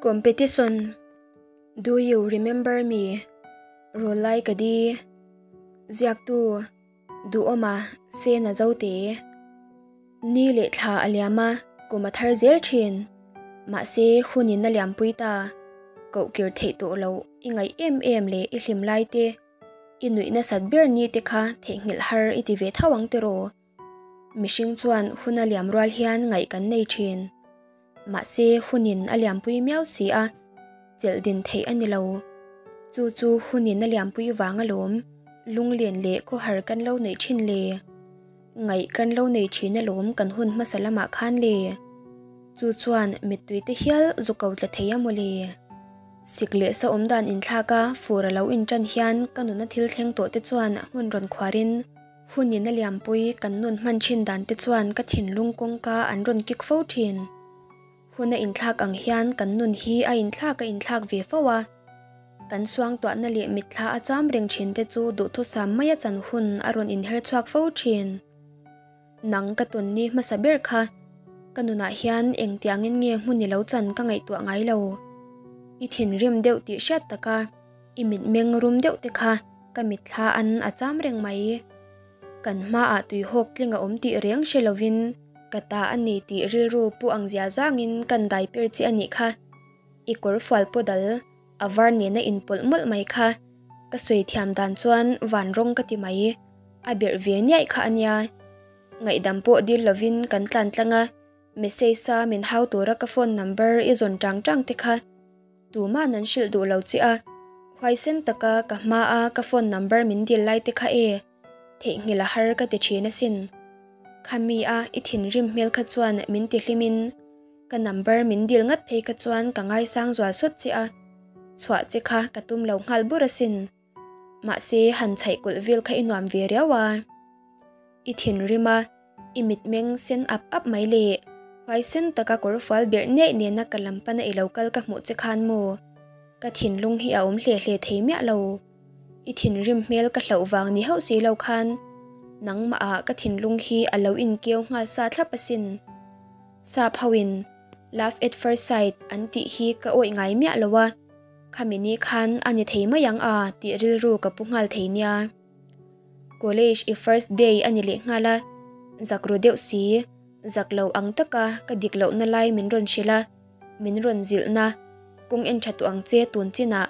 Competition Do you remember me? Rawlai ka di Ziaktu Duhawma Sena Zote Ni leh thla a liam a, kum a thar zel thin. Mahse, hunin a liampui ta. Koh kir theih tawh loh i ngaih em em leh i hlim lai te, i nuih nasat ber ni te kha theihnghilh har i ti ve tho ang tiraw? Mihring chuan hun a liam rual hian ngaih kan nei thin. Mahse, hunin a liampui miau si a, chelh din theih a ni lo. Chu chu hunin a liampui vang alawm, lunglen leh khawhar kan lo neih thin le. Ngaih kan lo nei thin alawm kan hun hmasa lamah khan le. Chu chuan mittui te hial zu ko tla thei a mawle. Sik leh sa awm dan inthlak a fur a lo intan hian ka nuna thil thleng tawh te chuan hmun rawn khuarin hun in a liampui kan nun hman thin dan te chuan ka thinlung kawngka an rawn kik fo thin. Hun a inthlak ang hian kan nun hi a inthlak a inthlak ve fo a. Kan suangtuahna leh mitthla a cham reng thin te chu duhthusam mai a chan hun a rawn inher chhuak fo thin. Nang ka tawn ni hmasa ber kha ka nunah hian engtiangin nge hmun i lo chan ka ngaihtuah ngai lo. I thinrim deuh tih hriat taka i mitmeng rum deuh te kha ka mitthla an a cham reng mai. Kan hmaah tuihawk tling a awm tih reng hre lovin ka ta a ni tih rilru pu ang zia zangin kan dai per chi a nih kha. I kawr fual pawh dal a var nena inpawlh mawlh mai kha ka sawi thiam dan chuan van rawng ka ti mai, a berh ve niaih kha a nia. Ngaihdam pawh dil lovin kan tlan tlang a, message a min hau tura ka phone number i zawn tang tang te kha tuma'n an hrilh duh lo che a, huaisen taka ka hma a ka phone number min dil lai te kha e, theihnghilh a har ka ti thin asin. Khami a i thinrim hmel kha chuan min ti hlimin Ka number min dil ngat phei kha chuan ka ngaisang zual sawt che a, chhuah che kha ka tum lo nghal bur asin. Mahse han chhaih kulh vil kha i nuam ve riau a. I thinrim a, i mitmeng sen ap ap mai le. Huaisen taka kawr fual berh neih nena ka lam pana i lo kal ka hmuh che khan maw? Ka thinlung hi a awm hle hle thei miah lo. I thinrim hmel ka hlauh vang ni hauh si lo khan nangmah ah ka thinlung hi a lo inkeu nghal sa thlap asin. Sap hoin love at first sight an tih hi ka awih ngai miah lo a, khami ni khan a ni thei mai ang a tih rilru ka pu nghal thei nia. College i first day a ni leh nghal a, zak ru deuh si, zak lo ang taka ka dik lohna lai min rawn hrilh a, min rawn zilhna, kawng en tha tawh ang che tun chinah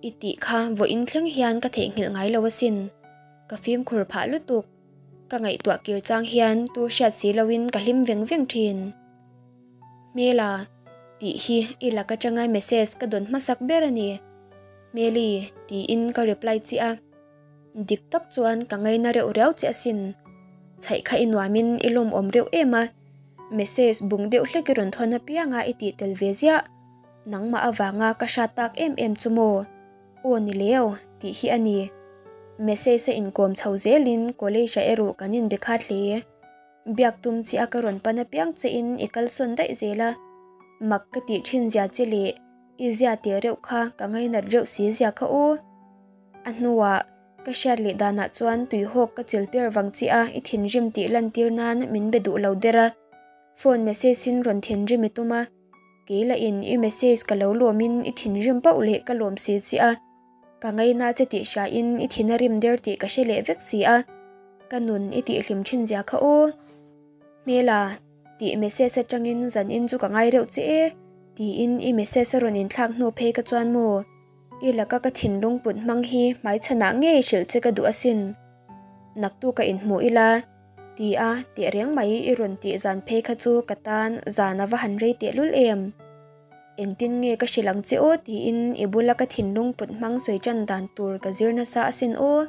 i tih kha vawiin thleng hian ka theihnghilh ngai lo asin, ka fimkhur phah lutuk. Ka ngaihtuah kir chang hian tu hriat si loin ka hlim veng veng thin. Hmela, tih hi i lak atanga message ka dawn hmasak ber a ni. Hmeli, tiin ka reply chiah a. Dik tak chuan ka ngaina reuh riau che asin. Chhaih kha i nuamin i lawmawm reuh em a. Message bung deuh hlek i rawn thawn apianga i tih tel ve ziah. Nangmah avanga ka hrat tak em em chu maw? Aw ni leo, tih hi a ni. Message a inkawm chho zelin college ah erawh kan inbe khat hle. Biak tum chi a ka rawn pan apiang che in i kalsawn daih zel a. Mak ka tih thin zia che leh i zia teh reuh kha ka ngainat reuh si zia kha aw. A hnuah ka hriat leh danah chuan tuihawk ka chil per vang chi a i thinrim tih lantir nan min be duh lo der a. Phone message in rawn thinrim i tum a. Kei lah in i message ka lo lawm in i thinrim pauh leh ka lawm si che a, ka ngaina che tih hria in i thin a rim der tih ka hre leh vek si a, ka nun i tih hlim thin zia kha aw. Hmela, tih message atangin zan in chu ka ngai reuh che e, tiin i message a rawn inthlak hnu phei ka chuan maw? I laka ka thinlung put hmang hi hmaichhanah ngei hrilh che ka duh asin. Naktuk a inhmuh ila. Ti a, teh reng mai i rawn tih zan phei kha chu ka tan zan a va han rei tehlul em? Engtin nge ka hrilh ang che aw tiin i bula ka thinlung put hmang sawi tan dan tur ka zir nasa asin aw.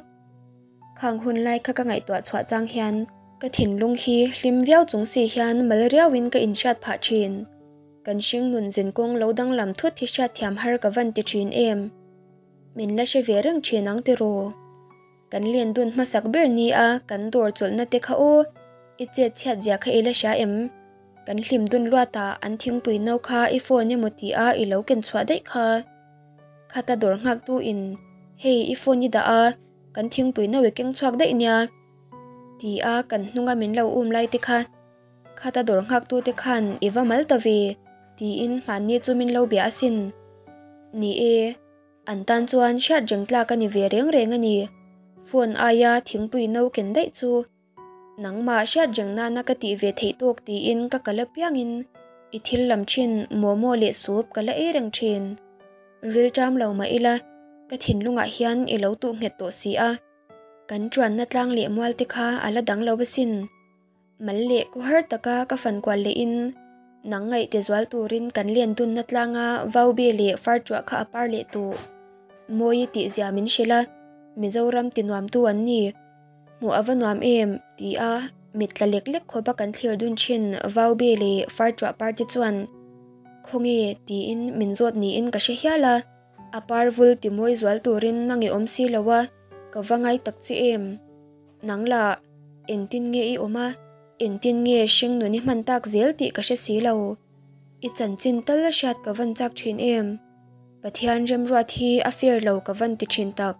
Khang hun lai kha ka ngaihtuah chhuah chang hian ka thinlung hi hlim viau chung si hian mal riauin ka inhriat phah thin. Kan hringnun zinkawng lo danglam thut hi hriatthiam har ka van ti thin em? Min la hre ve reng thin ang tiraw? Kan len dun hmasak ber ni a kan dawr chawlhna te kha aw, i chet chhiat zia kha i la hria em? Kan hlim dun luat a an thingpui no kha i phone emaw ti a i lo ken chhuah daih kha. Khata dawr nghak tu in hei i phone i dah a kan thingpui no i keng chhuak daih nia ti a kan hnunga min lo um lai te kha. Khata dawr nghak tu te khan i va mal ta ve. Tiin hmanni chu min lo bia asin. Ni e, an tan chuan hriat reng tlak a ni ve reng reng a ni. Phone aia thingpui no ken daih chu nangmah hriat reng nana ka tih ve theih tawk tiin ka kal apiangin i thil lam thin momo leh soup ka la ei reng thin. Rilṭam lo mah ila ka thinlungah hian i lo tuh nghet tawh si a. Kan ṭuanna tlang leh mual te kha a la dang lo asin. Mal leh kawhar taka ka fan kual lehin nang ngaihte zual turin kan len dunna tlanga vaube leh farṭuah kha a par leh tawh. Mawi tih zia min hrilh a, Mizoram ti nuamtu an ni. Hmuh a va nuam em? ti a mit tla lek lek khawpa kan thlir dun thin vaube leh farṭuah par te chuan Khawnge? tiin min zawt niin ka hre hial a. A par vul ti mawi zual turin nang i awm si lo a, ka va ngai tak che em? Nang lah, engtin nge i awm a, engtin nge hringnun i hman tak zel tih ka hre si lo. I chanchin tal hriat ka van chak thin em? Pathian remruat hi a fair lo ka van ti thin tak.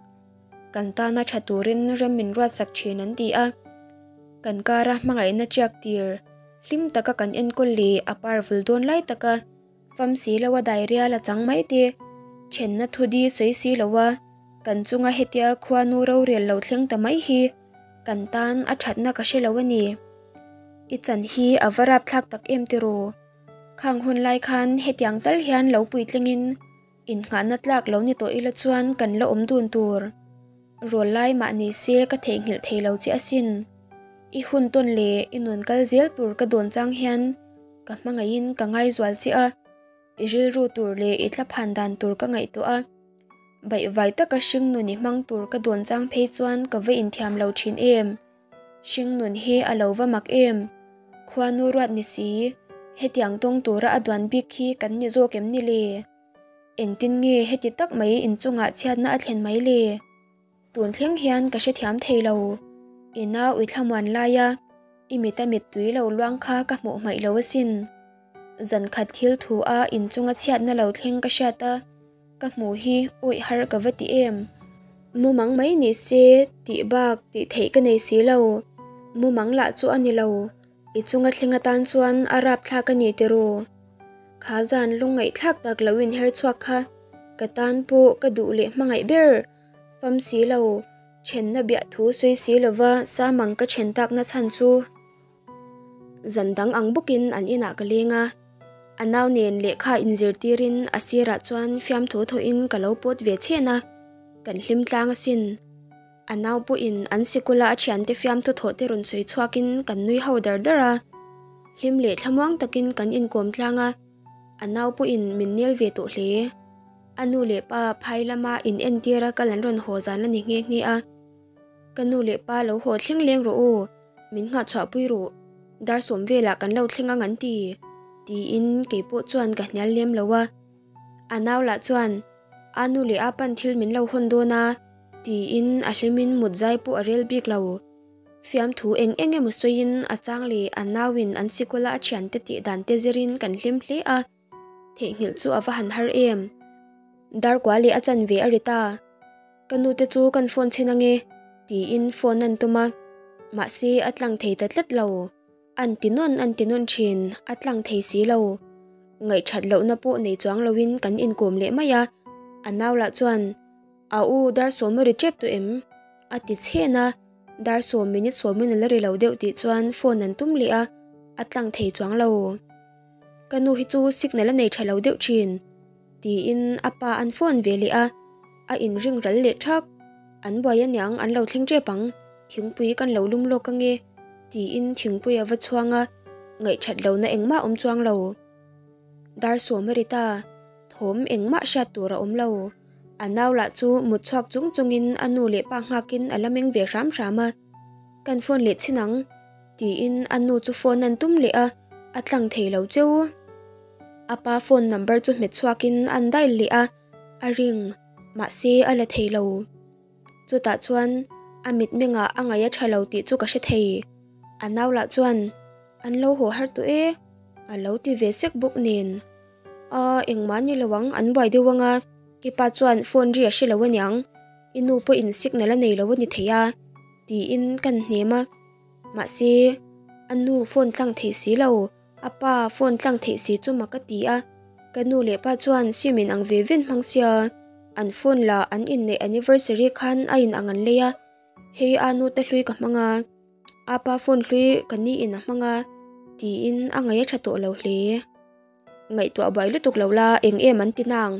Kan tana tha turin rem min ruatsak thin an ti a. Kan kara hmangaihna tiak tir, hlim taka kan enkawl leh a par vul dawn lai taka Fam si lo a diarrhea la chang mai te, thenna thu di sawi si lo a, kan chunga hetia khuanu rorel lo thleng ta mai hi kan tan a thatna ka hre lo a ni. I chan hi a va rapthlak tak em tiraw? Khang hun lai khan hetiang tal hian lo puitlingin Innghahna tlak lo ni tawh ila chuan kan la awm dun tur. Rawl lai mah ni se ka theihnghilh thei lo che asin. I hun tawn leh i nun kal zel tur ka dawn chang hian ka hmangaihin ka ngaizual che a, i rilru tur leh i thlaphan dan tur ka ngaihtuah a. Baihvai taka hringnun i hmang tur ka dawn chang phei chuan ka va inthiam lo thin em. Hringnun hi a lo va mak em? Khuanu ruat ni si, hetiang tawng tura a duan bik hi kan ni zawk em ni le? Engtin nge heti tak mai inchungah chhiatna a thlen mai le? Tun thleng hian ka hrethiam thei lo. I nau i thlamuan laia i mita mittui lo luang kha ka hmuh hmaih lo asin. Zan khat thil thu a inchunga chhiatna lo thleng ka hriat a, ka hmuh hi awih har ka va ti em? Mumang mai ni se tih bak tih theih ka nei si lo. Mumang lah chu a ni lo, i chunga thleng atan chuan a rapthlak a ni tiraw? Kha zan lungngaihthlak tak lo inher chhuak kha ka tan pawh ka duh leh hmangaih ber fam si lo, thenna biah thu sawi si lova Samang ka then takna chhan chu. Zan dang ang bawkin an inah ka leng a, a nau nen lehkha inzirtirin a sirah chuan fiamthu thawhin ka lo pawt ve chhen a, kan hlim tlang asin. A nau pawhin an sikula a thiante fiamthu thawh te rawn sawi chhuakin kan nui ho dar dar a, hlim leh thlamuang takin kan inkawm tlang a, a nau pawhin min nel ve tawh hle. A nu leh pa phai lama in entira kal an rawn haw zan a ni nghe nghe a. Ka nu leh pa lo haw thleng leng rawh u, min nghahchhuah pui rawh, dar sawm velah kan lo thleng ang an ti, tiin kei pawh chuan ka hnial lem lo a. A nau lah chuan, A nu leh a pan thil min lo hawn dawn a, tiin a hlimin mut zai pawh a rel bik lo. Fiamthu eng eng emaw sawiin a chang leh a nauin an sikawla a thiante tih dan te zirin kan hlim hle a. Theihnghilh chu a va han har em. Darkua leh a chanve a ri ta. Ka nu te chu kan phone chhin ange tiin phone an tum a, mahse a tlang thei ta tlat lo. An ti nawn an ti nawn thin, a tlang thei si lo. Ngaihthat lohna pawh nei chuang loin kan inkawm leh mai a, a nau lah chuan, A u, dar sawm a ri tep tawh em? a ti chhen a, dar sawm minute sawmin a la ri lo deuh tih chuan phone an tum leh a, a tlang thei chuang lo. Ka nu hi chu signal a nei tha lo deuh thin. Tiin a pa an phone ve leh a, a inring ral leh thak. An buai aniang an lo thleng tep ang, thingpui kan lo lum lawk ange tiin thingpui a va chhuang a, ngaihthat lohna engmah a awm chuang lo. Dar sawm a ri ta, thawm engmah hriat tur a awm lo. A nau lah chu mut chhuak chung chungin a nu leh pa nghakin a la meng ve hram hram a, Kan phone leh chhin ang tiin a nu chu phone an tum leh a, a tlang thei lo cheu. A pa phone number chu hmet chhuakin an dial leh a, a ring, mahse a la thei lo. Chutah chuan a mitmengah a ngaih a tha lo tih chu ka hre thei. A nau lah chuan an lo haw har tawh e, a lo ti ve sek bawk nen. A, engmah ni lo ang, an buai deuh ang a, i pa chuan phone ri a hre lo aniang, i nu pawhin signal a nei lo a ni thei a, tiin kan hnem a. Mahse, a nu phone tlang thei si lo. A pa phone tlang theih si chu mak a ti a, ka nu leh pa chuan sim in ang ve ven hmang sia, an phone lah an inneih anniversary khan a in ang an lei a, hei a nu te hlui ka hmang a, a pa phone hlui ka ni in a hmang a, tiin a ngaih a tha tawh lo hle. Ngaihtuah buai lutuk lo la eng em an ti nang,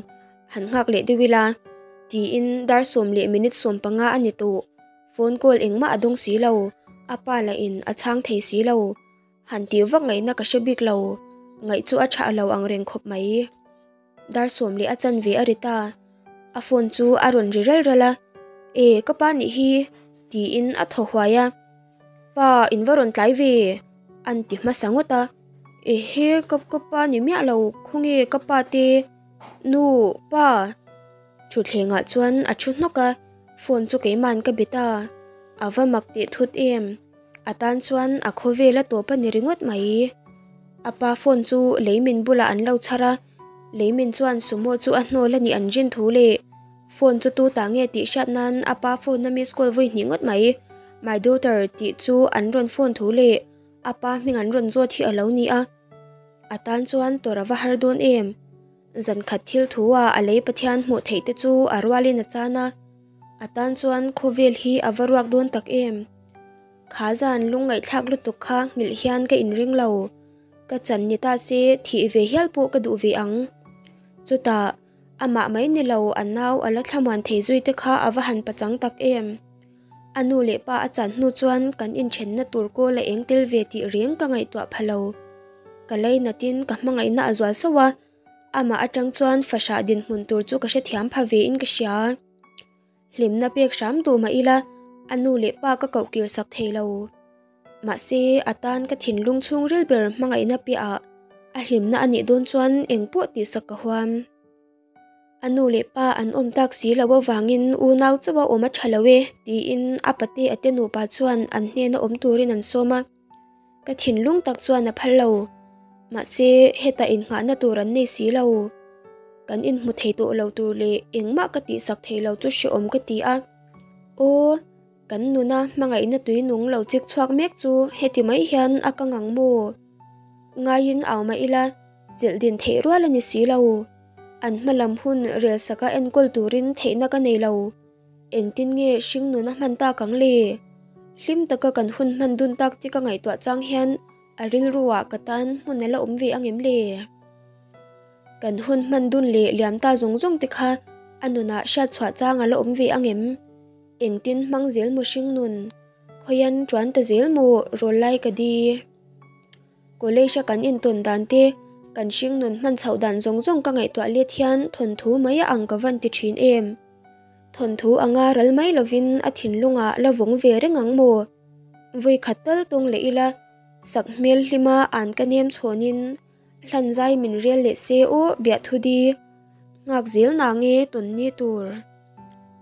han nghak leh deuh ila, tiin dar 10 leh minute 15 a ni tawh, phone call engmah a dawng si lo, a pa lah in a chhang thei si lo. Han tih vak ngaihna ka hre bik lo, ngaih chu a tha lo ang reng khawp mai. Dar sawm leh a chanve a ri ta, a phone chu a rawn ri ral ral a, E ka pa nih hi, tiin a thaw huai a. Pa, in va rawn tlai ve, an ti hmasa ngawt a. Ehe, ka ka pa ni miah lo, khawnge ka pa te, nu, pa. Thutthlengah chuan a thu hnawk a, phone chu keima'n ka be ta, a va mak teh thut em. A tan chuan a khawvel a tawp a ni ringawt mai. A pa phone chu leimin bulah an lo chhar a, leimin chuan sumo chu a hnawl a nih an rin thu leh phone chu tu ta nge tih hriat nan a pa phone a miss call vawi hnih ngawt mai. My daughter tih chu an rawn phone thu leh a pa hming an rawn zawt hi a lo ni a. A tan chuan tawrh a va har dawn em. Zan khat thil thu a a lei Pathian hmuh theih te chu a rualin a chan a. A tan chuan khawvel hi a va ruak dawn tak em. Kha zan lungngaihthlak lutuk kha nghilh hian ka inring lo. Ka chan ni ta se thih ve hial pawh ka duh ve ang. Chutah, amah mai ni lo a nau a la thlamuan thei zui te kha a va han pachang tak em. A nu leh pa a chan hnu chuan kan inthenna tur kawl a eng tel ve tih reng ka ngaihtuah pha lo. Ka lainatin ka hmangaihna a zual sauh a, amah atang chuan fahrah dinhmun tur chu ka hrethiam pha ve in ka hria. Hlimna pek hram duh mah ila, a nu leh pa ka koh kir sak thei lo. Mahse, a tan ka thinlung chhungril ber hmangaihna piahah a hlimna a nih dawn chuan engpawh tihsak ka huam. A nu leh pa an awm tak si lo avangin unau chauh a awm a tha lo e tiin a pate a te nupa chuan an hnena awm turin an sawm a. Ka thinlung tak chuan a phal lo. Mahse, hetah innghahna tur an nei si lo. Kan inhmu thei tawh lo tur leh engmah ka tihsak thei lo chu hrehawm ka ti a. Aw, kan nuna hmangaihna tui nung lo chik chhuak mek chu heti mai hian a ka ngang maw? Ngaiin au mah ila, chelh din theih rual a ni si lo. An hma lam hun rel saka enkawl turin theihna ka nei lo. Engtin nge hringnun a hman tak ang le? Hlim taka kan hun hman dun tak te ka ngaihtuah chang hian a rilruah ka tan hmun a la awm ve ang em le? Kan hun hman dun leh liam ta zawng zawng te kha a nunah hriat chhuah chang a la awm ve ang em? Engtin hmang zel maw hringnun? Khawian tuan ta zel maw rawl lai ka di? College a kan intawn dan te, kan hringnun hman chhoh dan zawng zawng ka ngaihtuah let hian thawnthu mai a ang ka van ti thin em? Thawnthu anga ral mai lovin a thinlungah la vawng ve reng ang maw? Vawi khat tal tawng leh ila, sak hmel hlima an ka nem chhawnin hlan zai min rel leh se aw biahthu di. Nghak zel nange tawn ni tur.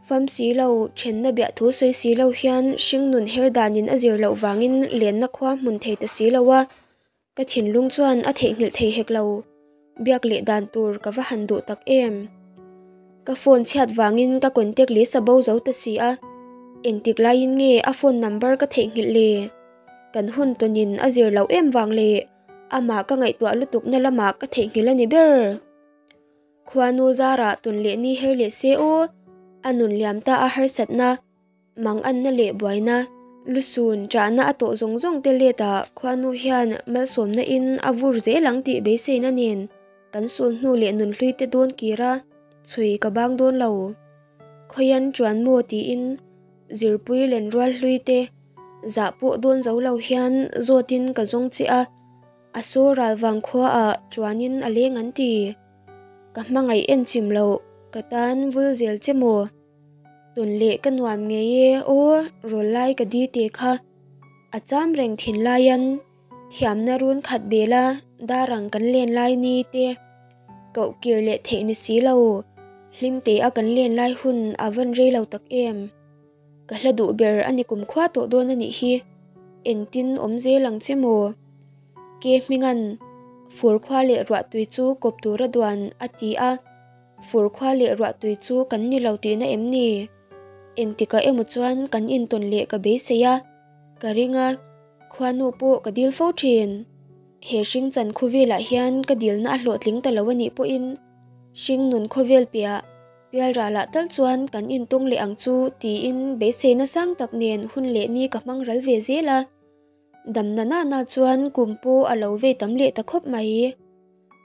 Fam si lo, thenna biahthu sawi si lo hian hringnun her danin a zir loh vangin lenna khua hmun thei ta si lo a. Ka thinlung chuan a theihnghilh thei hek lo. Biak leh dan tur ka va han duh tak em. Ka phone chhiat vangin ka contact list a bo zo ta si a. Engtik laiin nge a phone number ka theihnghilh le? Kan hun tawnin a zir loh em vang leh amah ka ngaihtuah lutukna lamah ka theihnghilh a ni ber. Khuanu zarah tun leh ni her leh se aw, a nun liam ta a harsatna. Manganna leh buaina, lusun chahna a tawh zawng zawng te let ah khuanu hian malsawmna in a vur zel ang tih beiseina nen kan sul hnu leh nunhlui te dawn kir a, chhui ka bang dawn lo. Khawian chuan maw tiin zirpui lenrual hlui te zah pawh dawn zo lo hian zawt in ka zawng che a, a saw ral vang khua ah chuan in a leng an ti. Ka hmangaih en chim loh ka tan vul zel che maw? Tawn leh ka nuam ngei e aw rawl lai ka di te kha a cham reng thin laian thiamna run khat bela darang kan len lai ni te koh kir leh theih ni si lo hlim te a kan len lai hun a van rei lo tak em. Ka hla duh ber a ni kumkhua tawh dawn a nih hi engtin awm zel ang che maw? Ke hmingan fur khua leh ruahtui chu kawp tura duan a ti a. Fur khua leh ruahtui chu kan ni lo tihna em ni? Engtikah emaw chuan kan intawn leh ka beisei a, ka ring a, khuanu pawh ka dil fo thin. He hring chan khawvelah hian ka dilna a hlawhtling ta lo a nih pawhin hring nun khawvel piah pialralah tal chuan kan intawng leh ang chu tiin beiseina sang tak nen hun leh ni ka hmang ral ve zel a. Damna nana chuan kum pawh a lo vei tam leh ta khawp mai.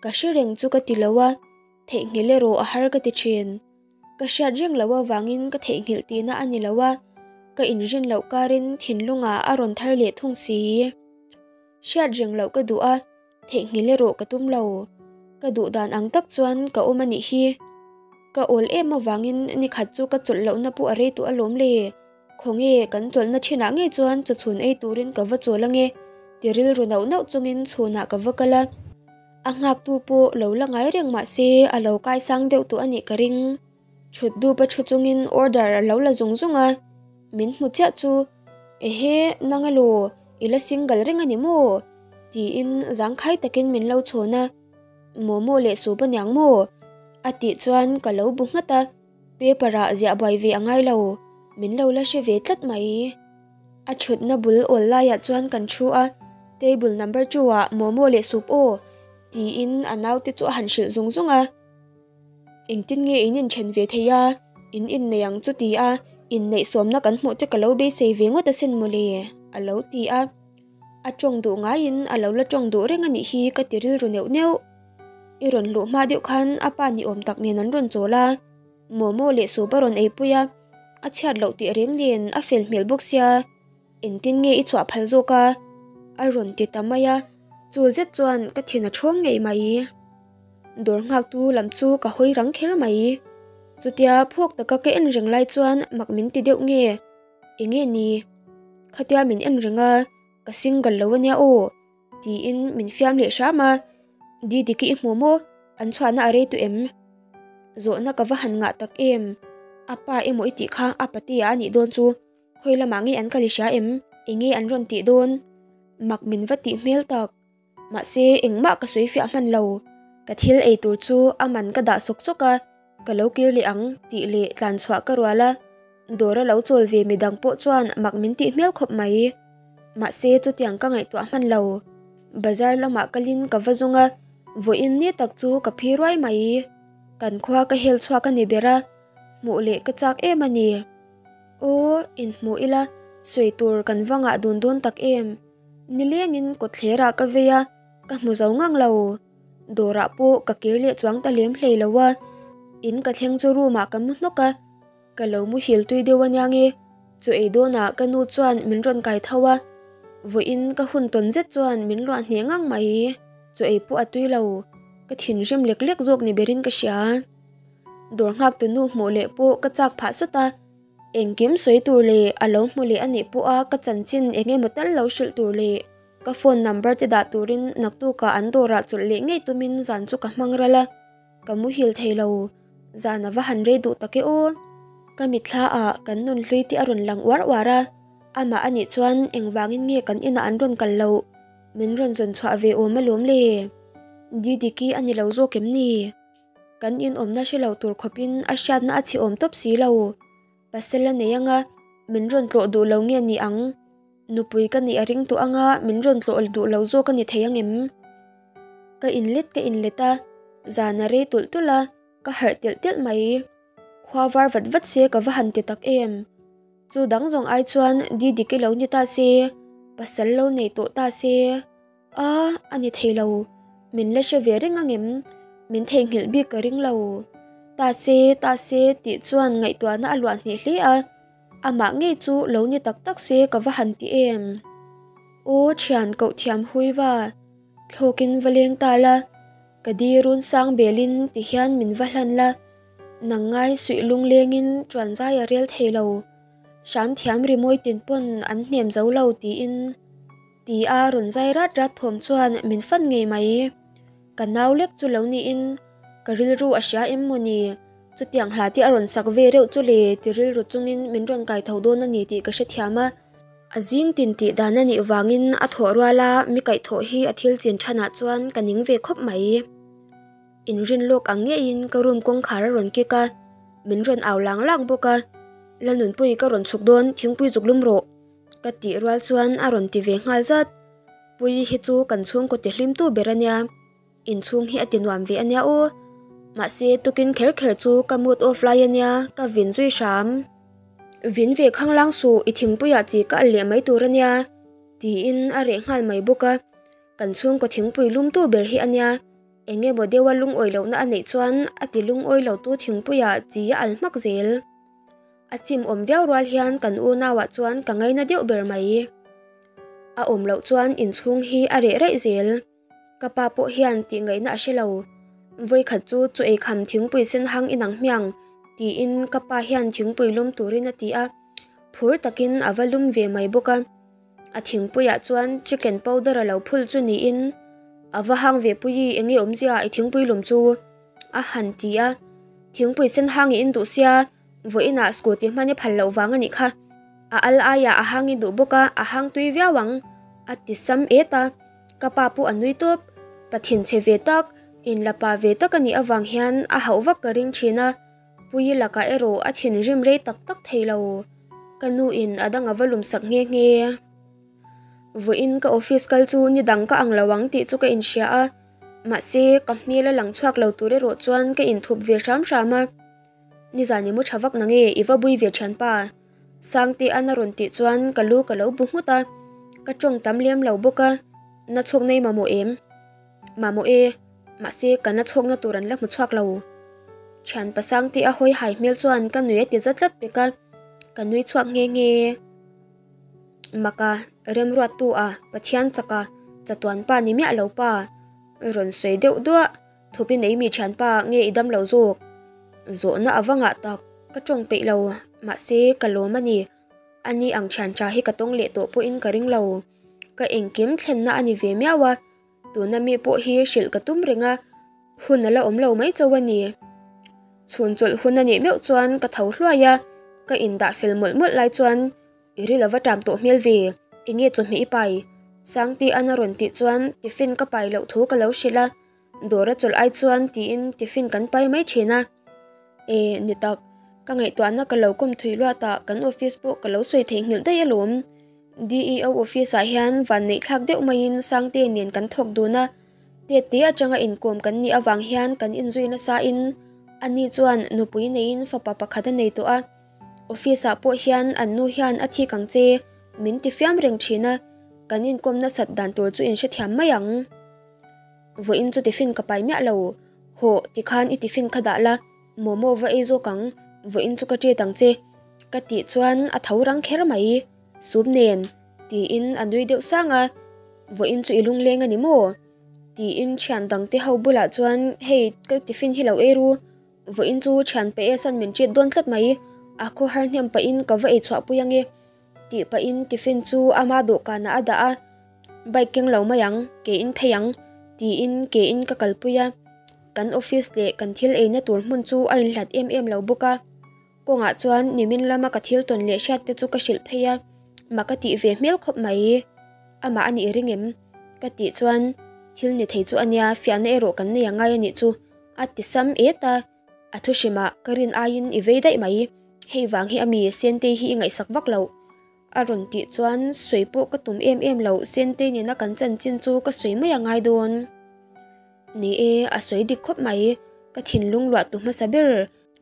Ka hre reng chu ka ti lo a, theihnghilh erawh a har ka ti thin. Ka hriat reng loh avangin ka theihnghilh tihna a ni lo a, ka inrin loh karin thinlungah a rawn thar leh thung si. Hriat reng loh ka duh a, theihnghilh erawh ka tum lo. Ka duh dan ang tak chuan ka awm a nih hi. Ka awl em avangin nikhat chu ka chawlh lohna pawh a rei tawh alawm le. Khawnge kan chawlhna thinah ngei chuan chawchhun ei turin ka va chawl ange ti rilru nauh nauh chungin chhunah ka va kal a. A nghaktu pawh lo la ngai reng mah se a lo kaisang deuh tawh a nih ka ring. Thut dup a thu chungin order a lo la zung zung a, min hmu chiah chu, Ehe, nang elaw, i la single reng a ni maw? tiin zangkhai takin min lo chhawn a, Momo leh sup aniang maw? a tih chuan ka lo bu nghat a, paper ah ziah buai ve a ngai lo, min lo la hre ve tlat mai. A thutna bul awl laiah chuan kan thu a, Table number two ah momo leh sup aw, tiin a naute chu a han hrilh zung zung a. Engtin nge in inthen ve thei a, in innei ang chu ti a, inneih sawmna kan hmuh te ka lo beisei ve ngawt asin mawle, a lo ti a. A tawng duh ngaiin a lo la tawng duh reng a nih hi ka ti rilru neuh neuh. I rawn luh hma deuh khan a pa ni awm tak nen an rawn chawl a, momo leh soup a rawn eipui a, a chhiat loh tih reng nen a fel hmel bawk sia. Engtin nge i chhuah phal zawk a? A rawn ti ta mai a, chu zet chuan ka thin a ṭhawng ngei mai. Dawr nghaktu lam chu ka hawi rang kher mai. Chutia phawk taka ka en reng lai chuan mak min ti deuh nge? Enge ni? Khatia min en reng a, ka single lo ania aw tiin min fiam leh hram a. Didiki i hmu maw? An chhuahna a rei tawh em? Zawhna ka va han ngah tak em? A pa emaw i tih kha a patea a nih dawn chu. Khawi lamah nge an kal i hria em? Enge an rawn tih dawn? Mak min va tih hmel tak. Mahse engmah ka sawi fiah hman lo. Ka thil ei tur chu a man ka dah sawk sawk a, ka lo kir leh ang tih leh tlan chhuah ka rual a. Dawr a lo chawl ve midang pawh chuan mak min tih hmel khawp mai. Mahse chutiang ka ngaihtuah hman lo. Bazar lamah kalin ka va zawng a, vawiin ni tak chu ka phi ruai mai. Kan khua ka hel chhuak a ni ber a, hmuh leh ka chak em a ni. Aw, inhmuh ila, sawi tur kan va ngah dun dawn tak em? Nilengin kawtthlerah ka vei a, ka hmu zo ngang lo. Dawrah pawh ka kir leh chuang ta lem hlei lo a, in ka thleng chu room ah ka mu hnawk a, ka lo muhil tui deuh ania nge, chu ei dawnah ka nu chuan min rawn kai tho a, vawiin ka hun tawn zet chuan min luah hneh ngang mai, chu ei pawh a tui lo, ka thinrim lek lek zawk ni berin ka hria. Dawr nghak tu nu hmuh leh pawh ka chak phah sawt a, engkim sawi tur leh a lo hmu leh a nih pawh a ka chanchin eng emaw tal lo hrilh tur leh ka phone number te dah turin naktukah an dawrah chawlh leh ngei tumin zan chu ka hmang ral a, ka muhil thei lo, zan a va han rei duh tak e aw. Ka mitthla ah kan nun hlui te a rawn lang uar uar a, amah a nih chuan engvangin nge kan inah an rawn kal loh, min rawn zawn chhuah ve awm alawm le. Didiki a ni lo zawk em ni? Kan inawmna hre lo tur khawpin a hriatna a chhe awm tawp si lo. Pasal a nei anga min rawn tlawh duh lo nge ni ang? Nupui ka nih a ring tawh anga min rawn tlawh duh lo zawk a ni thei ang em? Ka inlet ka inlet a, zan a rei tulh tulh a, ka harh telh telh mai. Khua var vat vat se ka va han ti tak em? Chu dang zawng ai chuan Didiki lo ni ta se, pasal lo nei tawh ta se. A, a ni thei lo. Min la hre ve reng angem? Min theihnghilh bik ka ring lo. Ta se, ta se tih chuan ngaihtuahna a luah hneh hle a. Amah ngei chu lo ni tak tak se ka va han ti em? Aw thian koh thiam hui va, thlawkin va leng ta la, ka di run sang belin ti hian min va hlan la, nang ngai suih lunglengin tuan zai a rel thei lo, hram thiam rimawi tin pawn an hnem zo lo tiin. Ti a rawn zai rat rat thawm chuan min fan ngei mai. Ka nau lek chu lo niin ka rilru a hria em maw ni? Chutiang hla te a rawn sak ve reuh chu le ti rilru chungin min rawn kai tho dawn a ni tih ka hrethiam a. A zing tin tih dan a nih vangin a thawh ruala mi kaihthawh hi a thil chin thanah chuan ka ning ve khawp mai. Inrin lawk ang ngeiin ka room kawngkhar a rawn kik a, min rawn au lang lang bawk a. Lalnunpui ka rawn chhuk dawn thingpui zuk lum rawh. Ka tih rual chuan a rawn ti ve nghal zat. Puii hi chu kan chhungkaw ti hlimtu ber a nia, inchhung hi a ti nuam ve a nia aw. Mahse tukin kher kher chu ka mood off lai a nia, ka vin zui hram. Vin ve khanglang suh, i thingpuiah chi ka al leh mai tur a nia, tiin a reh nghal mai bawk a. Kan chhungkaw thingpui lumtu ber hi a nia, eng emaw deuha lungawi lohna a neih chuan a ti lungawi lotu thingpuiah chi a al hmak zel. A chim awm viau rual hian kan unauah chuan ka ngaina deuh ber mai. A awm loh chuan inchhung hi a reh raih zel. Ka pa pawh hian tih ngaihna a hre lo. Vawikhat chu chu eikham thingpui sen hang inang hmiang tiin ka pa hian thingpui lum turin a ti a, phur takin a va lum ve mai bawk a. A thingpuiah chuan chicken powder a lo phul chu niin a va hang ve pui i enge awmzia i thingpui lum chu a han ti a. Thingpui sen hang i in duh sia Vawiinah scooty hman i phal loh vang a nih kha. A al aiah a hang i duh bawk a, a hang tui viau ang, a ti sam et a. Ka pa pawh a nui tawp. Pa thinchhe ve tak, inla pa ve tak a nih avang hian a hauh vak ka ring thin a. Puii lakah erawh a thinrim rei tak tak thei lo. Ka nuin a dang a va lum sak nghe nghe. Vawiin ka office kal chu ni dang ka ang lo ang tih chu ka inhria a, mahse ka hmel a lang chhuak lo tur erawh chuan ka inthup ve hram hram a. Nizan i mu tha vak nange i va bui ve thianpa? Sangte-an a rawn tih chuan ka lu ka lo bu nghut a, ka tawng tam lem lo bawk a, na chhawk nei mamawh em? Mamawh e, mahse ka na chhawkna tur an la hmu chhuak lo. Thianpa Sangte-a hawi hai hmel chuan ka nui a ti za tlat pek a, ka nui chhuak nghe nghe. Maka, remruattu a, Pathian chaka, chatuan pa ni miah lo pa, rawn sawi deuh duah. Thupi nei mi thianpa nge i dam lo zawk? Zawhna a va ngah tak, ka tawng peih lo, mahse ka lawm a ni. Ani ang thian tha hi ka tawng leh tawh pawhin ka ring lo. Ka engkim thlenna a ni ve miau a, tuna mi pawh hi hrilh ka tum reng a, hun a la awm lo mai chauh a ni. Chhun chawlh hun a nih meuh chuan ka tho hluai a, ka indah fel mawlh mawlh lai chuan I ri lova ṭam tawh hmel ve, enge chawhmeh i pai? Sangte-an a rawn tih chuan tiffin ka pai loh thu ka lo hrilh a, dawr a chawlh ai chuan tiin tiffin kan pai mai ṭhin a. E, ni tak, ka ngaihtuahna ka lo kawm thui luat a, kan office pawh ka lo sawi theihnghilh daih alawm. DEO office ah hian vanneih thlak deuh maiin Sangte nen kan thawk dun a, Tete atanga inkawm kan nih avang hian kan inzui nasa in ani chuan nupui neiin fapa pakhat a nei tawh a. Office ah pawh hian an nu hian a thik ang che min ti fiam reng thin a, kan inkawm nasat dan tur chu in hrethiam mai ang. Vawiin chu tiffin ka pai miah lo, hawh tikhan i tiffin kha dah la, momo va ei zawk ang, vawiin chu ka treat ang che ka tih chuan a tho rang kher mai, soup nen tiin a nui deuh sang a, vawiin chu i lungleng a ni maw? tiin thian dangte ho bulah chuan hei ka tiffin hi lo ei ru. Vawiin chu thian pe e san min ṭit dawn tlat mai, a khawhar hnem pahin ka va ei chhuah pui ange tih pahin tiffin chu ama dawhkanah a dah a, bike keng lo mai ang, ke in phei ang tiin ke in ka kalpui a, kan office leh kan thil eina tur hmun chu a inhlat em em lo bawk a, kawngah chuan nimin lama ka thil tawn leh hriat te chu ka hrilh phei a, mak a tih ve hmel khawp mai, amah a nih ring em? Ka tih chuan thil ni thei chu a nia, fiahna erawh kan nei angai a nih chu. A ti sam et a, a thu hrimah ka rin aiin i vei daih mai, hei vang hi ami Sentei hi i ngaihsak vak loh. A rawn tih chuan sawi pawh ka tum em em loh, Sentei nena kan chanchin chu ka sawi mai a ngai dawn. Ni e, a sawi dik khawp mai, ka thinlung luah tu hmasa ber,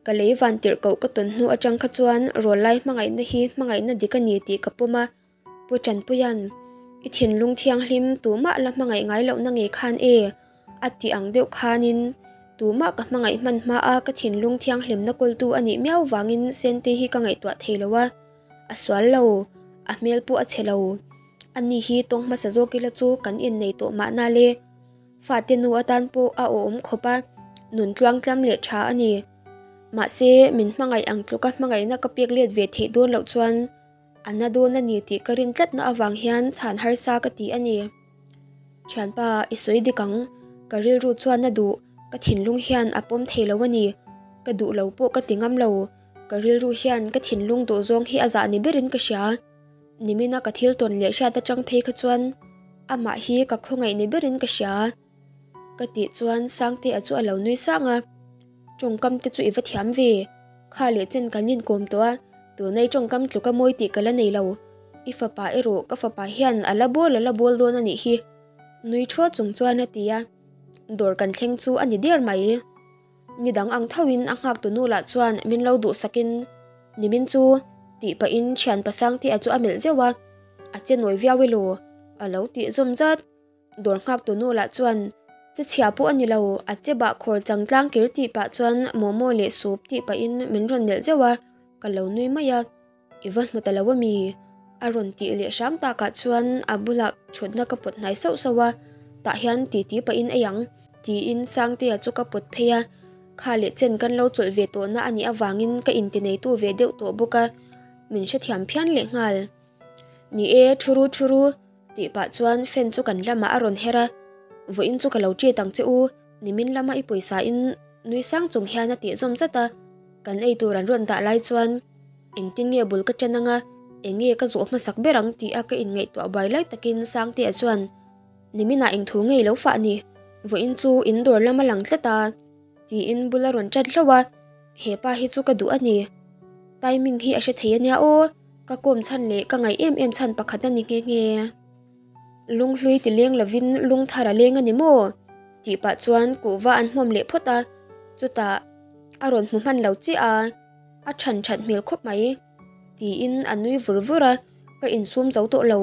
ka lei van tirh koh ka tawn hnu atang kha chuan rawllai hmangaihna hi hmangaihna dik a ni tih ka pawm a, Pu Tanpuia'n, I thinlung thianghlim tumah la hmangaih ngai lohna ngei khan e, a tih ang deuh khanin, tumah ka hmangaih hman hma a ka thinlung thianghlimna kawltu a nih miau vangin Sente hi ka ngaihtuah thei lo a, a sual lo, a hmel pawh a chhe lo. Ani hi tawng hmasa zawk ila chu kan innei tawh mahna le. Fate nu atan pawh a awm khawp a, nun tluangtlam leh tha a ni. Mahse, min hmangaih ang tluka hmangaihna ka pek let ve theih dawn loh chuan, A na dawn a ni tih ka rin tlatna avang hian chhan harsa ka ti a ni. Thianpa, i sawi dik ang. Ka rilru chuan a duh, ka thinlung hian a pawm thei lo a ni. Ka duh lo pawh ka ti ngam lo. Ka rilru hian ka thinlung duh zawng hi a zah ni berin ka hria. Nimina ka thil tawn leh hriat atang phei kha chuan amah hi ka khawngaih ni berin ka hria. Ka tih chuan Sangtea chu a lo nui sang a, Tawngkam te chu i va thiam ve, kha leh chen kan inkawm tawh a, tunai tawngkam tluka mawi tih ka la nei lo. I fapa erawh ka fapa hian a la bawl a la bawl dawn a nih hi, nui thuah chung chuan a ti a. Dawr kan thleng chu a ni der mai. Ni dang ang thoin a nghak tu nu lah chuan min lo duhsakin nimin chu tih pahin thian pasangtea chu a melh zeuh a, a che nawi viau elaw a lo tih zawm zat. Dawr nghak tu nu lah chuan che chhia pawh a ni lo, a che bah khawr chang tlang kir tih pah chuan momo leh soup tih pahin min rawn melh zeuh a, ka lo nui mai a. I va hmu ta lo ami? A rawn tih leh hram takah chuan a bulah thutna ka pawt hnai sauh sauh a, tah hian titi pahin ei ang tiin Sangtea chu ka pawt phei a, kha leh chen kan lo chawlh ve tawhna a nih avangin ka intineitu ve deuh tawh bawk a, min hrethiam phian leh nghal. Ni e, thu ru thu ru tih pah chuan fan chu kan lamah a rawn her a, vawiin chu ka lo treat ang che u, nimin lama i pawisa in nui sang chung hian a tih zawm zat a, kan ei tur an rawn dah lai chuan engtin nge bul ka ṭan anga eng nge ka zawh hmasak ber ang tih a ka inngaihtuah buai lai takin Sangtea chuan niminah engthu ngei lo fah ni, vawiin chu in dawr lam a lang tlat a tiin bul a rawn ṭan hlauh a, hepa hi chu ka duh a ni, timing hi a hre thei ania aw. Ka kawm chhan leh ka ngaih em em chhan pakhat a ni nghe nghe. Lunghlui ti leng lovin lung thar a leng a ni maw? Tih pah chuan kuhva an hmawm leh phawt a, chutah a rawn hmu hman lo chiah a, a than that hmel khawp mai. Tiin a nui vur vur a, ka insum zo tawh lo.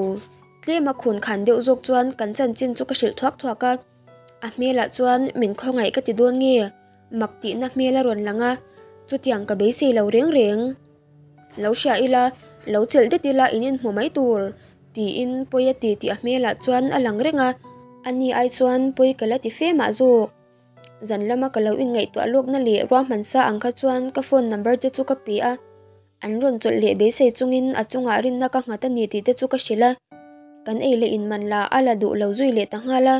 Tlem a khun khan deuh zawk chuan kan chanchin chu ka hrilh thuak thuak a, a hmelah chuan min khawngaih ka ti dawn nge? Mak tihna hmel a rawn lang a, chutiang ka beisei lo reng reng. Lo hria ila, lo chelh det ila in inhmu mai tur, tiin pawi a ti tih a hmelah chuan a lang reng a, ani ai chuan pawi ka la ti fe mah zawk. Zan lama ka lo inngaihtuah lawkna leh ruahman sa ang kha chuan ka phone number te chu ka pe a, an rawn chawlh leh beisei chungin a chungah rinna ka nghat a ni tih te chu ka hrilh a, kan ei leh inman lah a la duh lo zui leh ta nghal a,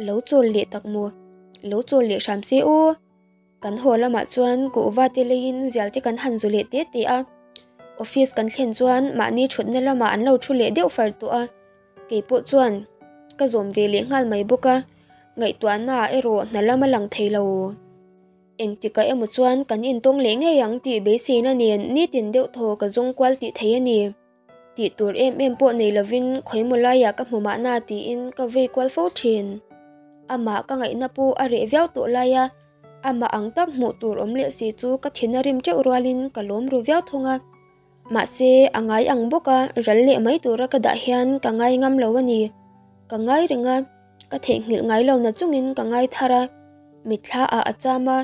lo chawl leh tak maw, lo chawl leh hram se aw. Kan haw lamah chuan kuhva te leiin zial te kan han zu leh te te a, office kan thlen chuan mahni thutna lamah an lo thu leh deuh far tawh a, kei pawh chuan ka zawm ve leh nghal mai bawk a, ngaihtuahna ah erawh hna lam a lang thei lo. Engtikah emaw chuan kan intawng leh ngei ang tih beiseina nen nitin deuh thaw ka zawng kual tih thei a ni. Tih tur em em pawh nei lovin khawimaw laiah ka hmu mahna tiin ka vei kual fo thin. Amah ka ngaihna pawh a reh viau tawh lai a, amah ang tak hmuh tur awm leh si chu ka thin a rim teuh rualin ka lawm ru viau thung a. Mahse, a ngai ang bawk a, ral leh mai tura ka dah hian ka ngai ngam lo a ni. Ka ngai reng a, ka theihnghilh ngai lo na chungin ka ngai thar a, mitthla ah a cham a,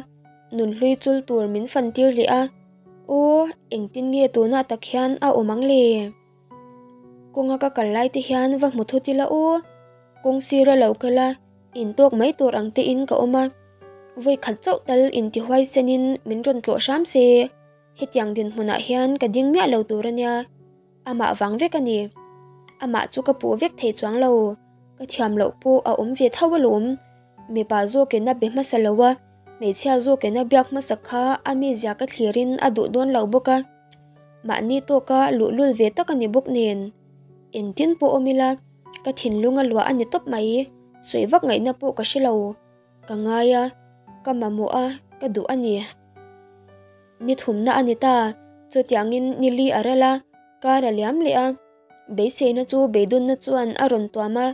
nunhlui chul tur min fan tir leh a. Aw, engtin nge tunah tak hian a awm ang le? Kawnga ka kal lai te hian va hmu thut ila aw. Kawng sira lo kal a, intawk mai tur ang tein ka awm a. Vawi khat chauh tal intihuai senin min rawn tlawh hram se, hetiang dinhmunah hian ka ding miah lo tur a nia. Amah vang vek a ni. Amah chu ka puh vek thei chuang lo. Ka thiam loh pawh a awm ve tho alawm. Mipa zawkin a be hmasa lo a, hmeichhia zawkin a biak hmasa kha a mizia ka thlirin a duh dawn lo bawk a. Mahni tawka luhlul ve tak a ni bawk nen. Engtin pawh awm ila, ka thinlung a luah a ni tawp mai. Sawi vak ngaihna pawh ka hre lo. Ka ngai a, ka mamawh a, ka duh a ni. Ni thumna a ni ta, chutiangin ni li a ral a, kar a liam leh a. Beiseina chu beidunna chuan a rawn tuam a.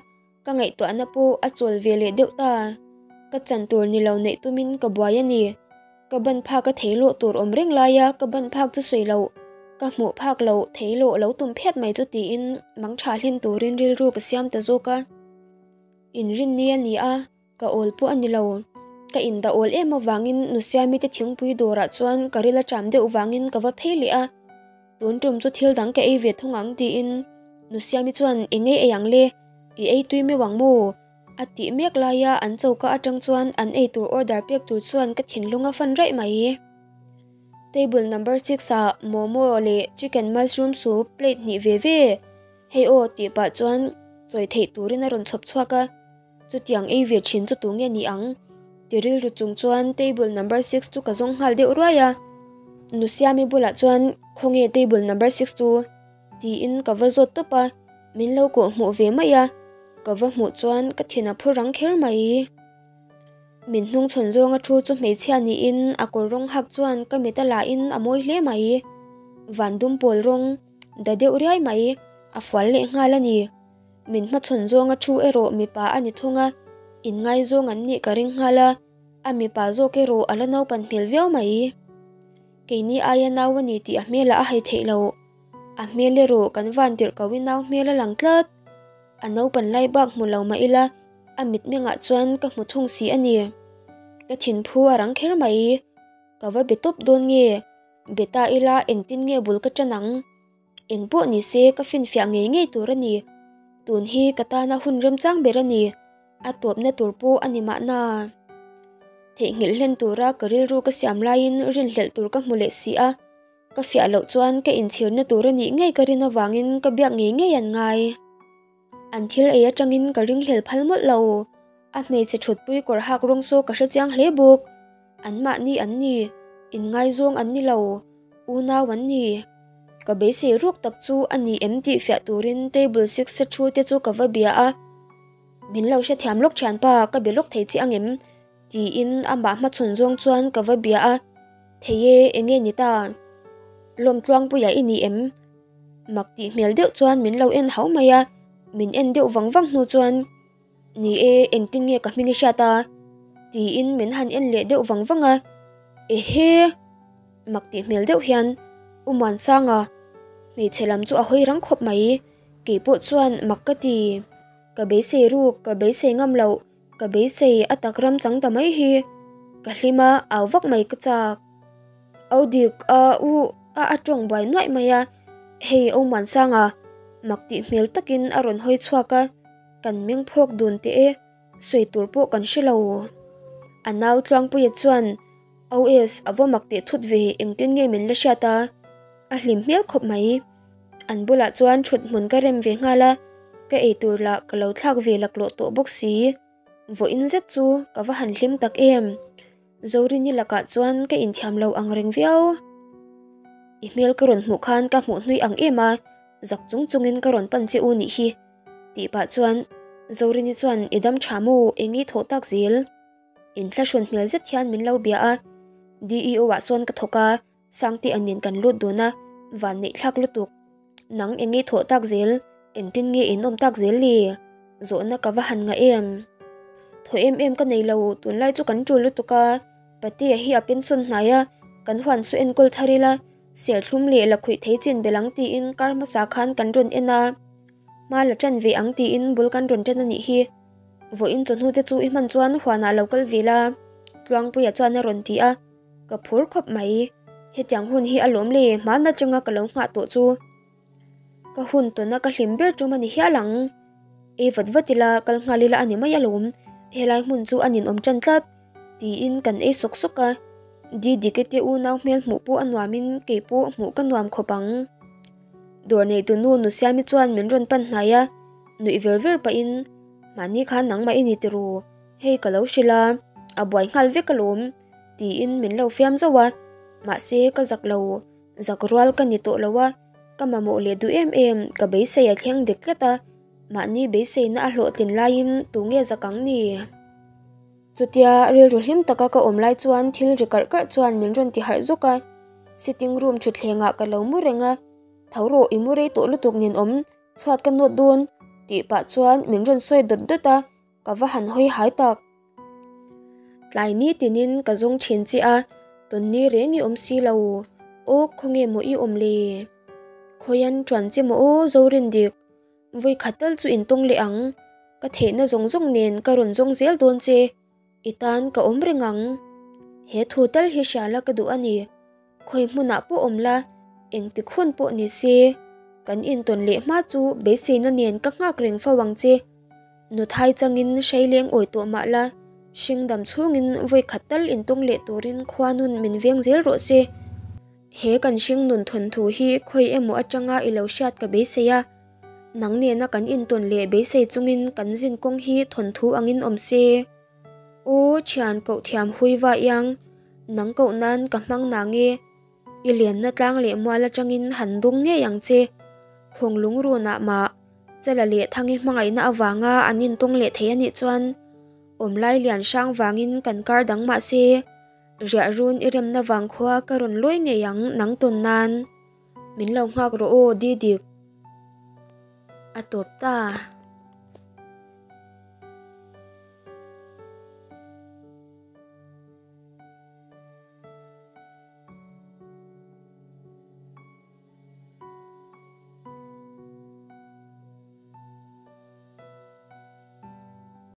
Ka ngaihtuahna pawh a chawl ve leh deuh ta. Ka chan tur ni lo neih tumin ka buai a ni. Ka ban phak a thei lawh tur awm reng laia ka ban phak chu sawi loh, ka hmuh phak loh thei lawh lo tum phiat mai chu tiin mang tha hlin turin rilru ka siam ta zawk a. Inrinni a ni a, ka awl pawh a ni lo. Ka indah awl em avangin Nusiami te thingpui dawrah chuan ka ril a ṭam deuh vangin ka va phei leh a. Tun tum chu thil dang ka ei ve thung ang tiin Nusiami chuan eng ei ei ang le, i ei tui meuh ang maw? a tih mek laia an choka atang chuan an ei tur order pek tur chuan ka thinlung a fan raih mai. Table number six ah momo leh chicken mushroom soup plate hnih ve ve hei aw tih pah chuan chawi theih turin a rawn chhawp chhuak a. Chutiang ei ve thin chu tunge ni ang? Ti rilru chung chuan table number six chu ka zawng nghal deuh ruai a. Nusiami bulah chuan Khawnge table number six chu? tiin ka va zawt tawp a, min lo kawh hmuh ve mai a, ka va hmuh chuan ka thin a phu rang kher mai. Min hnung chhawn zawnga thu chu hmeichhia niin a kawr rawng hak chuan ka mit a lahin a mawi hle mai. Van dum pawl rawng da deuh riai mai. A fual leh nghal a ni. Min hmachhawn zawnga thu erawh mipa a ni thung a, inngaizawng an nih ka ring nghal a, a mipa zawk erawh a la naupan hmel viau mai. Keini aia nau a ni tih a hmelah a hai theih loh. A hmel erawh kan van tirh ko i nau hmel a lang tlat. A naupan lai bak hmu lo mah ila a mitmengah chuan ka hmu thung si a ni. Ka thinphu a rang kher mai. Ka va be tawp dawn nge? Be ta ila engtin nge bul ka tan ang? Eng pawh ni se ka finfiah ngei ngei tur a ni. Tun hi ka tana hun remchang ber a ni. A tawpna tur pawh a ni mahna. Theihnghilh hlen tura ka rilru ka siam laiin rinhlelh tur ka hmu leh si a. Ka fiah loh chuan ka inchhirna tur a nih ngei ka rin avangin ka biak ngei ngei an ngai. An thil ei atangin ka ringhlel phal mawlh lo. A hmeichhe thutpui kawr hak rawng saw ka hre chiang hle bawk. An mahni an ni, inngaizawng an ni lo, unau an ni. Ka beisei ruk tak chu a ni em tih fiah turin table six a thu te chu ka va bia a. Min lo hrethiam lawk thianpa, ka be lawk thei che angem? Tiin amah hmachhawn zawng chuan ka va bia a. Thei e, enge ni ta? Lawmtluangpuia i ni em? Mak tih hmel deuh chuan min lo en hau mai a, min en deuh vang vang hnu chuan, Ni e, engtin nge ka hming i hriat a? Tiin min han en leh deuh vang vang a, Ehe! Mak tih hmel deuh hian U Muansanga hmeichhe lam chu a hawi rang khawp mai, kei pawh chuan mak ka ti. Ka beisei ruk, ka beisei ngam loh, ka beisei a tak ram chang ta mai hi ka hlim a, au vak mai ka chak. Au dik a u a a tawng buai nuaih mai a, hei O Muansanga mak tih hmel takin a rawn hawi chhuak a, kan meng phawk dun teh e, sawi tur pawh kan hre lo. A nau Tluangpuia chuan OS a va mak teh thut ve engtin nge min la hriat a, a hlim hmel khawp mai. An bulah chuan thut hmun ka rem ve nghal a, ka eitur lah ka lo thlak ve laklawh tawh bawk si. Vawiin zet chu ka va han hlim tak em. Zorini lakah chuan ka inthiam lo ang reng viau. I hmel ka rawn hmuh khan ka hmuh hnui ang em a, zak chung chungin ka rawn pan che u nih hi. Tih pah chuan Zorini chuan i dam tha maw eng i thawh tak zel? Inthlahrun hmel zet hian min lo bia a, DEO ah sawn ka thawk a, Sangte an nen kan lut dun a, van neih thlak lutuk. Nang eng i thawh tak zel, engtin nge in awm tak zel le? Zawhna ka va han ngah em? Thaw em em ka nei lo, tunlai chu kan tul lutuk a, Patea hi a pension hnai a, kan huan chu enkawl thar ila, serthlum leh lakhuih thei chin bel ang tiin kar hmasa khan kan rawn en a, hma la tan ve ang tiin bul kan rawn tan a nih hi. Vawiin chawhnu te chu i hman chuan huanah lo kal ve la, Tluangpuia chuan a rawn ti a. Ka phur khawp mai. Hetiang hun hi a lawm le, hmaan atanga ka lo nghah tawh chu. Ka hun tawna ka hlim ber tum a ni hial ang. Ei vat vat ila, kal nghal ila a ni mai alawm. Helai hmun chu a ninawm tan tlat, tiin kan ei sawk sawk a. Didike te unau hmel hmuh pawh a nuamin kei pawh hmuh ka nuam khawp ang. Dawr neitu nu Nusiami chuan min rawn pan hnai a, nuih ver ver pahin, Mahni khan nangmah i ni tiraw? Hei ka lo hrilh a, a buai nghal vek alawm. Tiin min lo fiam zauh a, mahse ka zak lo, zak rual ka ni tawh lo a, ka mamawh leh duh em em, ka beisei a thleng dik tlat a, mahni beiseina a hlawhtlin laiin tunge zak ang ni? Chutia rilru hlim taka ka awm lai chuan thil ri karh karh chuan min rawn ti harh zawk a, sitting room thutthlengah ka lo mu reng a, tho rawh i mu rei tawh lutuk ninawm, chhuat ka nawt dawn tih pah chuan min rawn sawi dawt dawt a, Ka va han hawi hai tak. Tlai ni tinin ka zawng thin che a, tawn ni reng i awm si lo. Aw khawnge maw i awm le? Khawian tuan che maw aw Zorin dik. Vawi khat tal chu intawng leh ang. Ka theihna zawng zawng nen ka rawn zawng zel dawn che. I tan ka awm reng ang. He thu tal hi hria la ka duh a ni. Khawi hmunah pawh awm la, engtik hun pawh ni se, kan intawn leh hma chu beiseina nen ka nghak reng fo ang che. Nuthai changin hreileng awi tawh mah la, hringdam chhungin vawi khat tal intawng leh turin khua nun min veng zel rawh se. He kan hring nun thawnthu hi khawi emaw atanga i lo hriat ka beisei a, nang nena kan intawn leh beisei chungin kan zin kawng hi thawnthu angin awm se. Aw thian koh thiam hui va iang, nang koh nan ka hmang na nge? I lianna tlang leh mual atangin han dawng ngei ang che. Khawng lungrunah mah Chala leh Thangi hmangaihna avanga an intawng leh thei a nih chuan awmlai lian hrang vangin kan kar dang mah se riah run i remna vang khua ka rawn lawi ngei ang nang tawn nan. Min lo nghak rawh aw Didik. A tawp ta.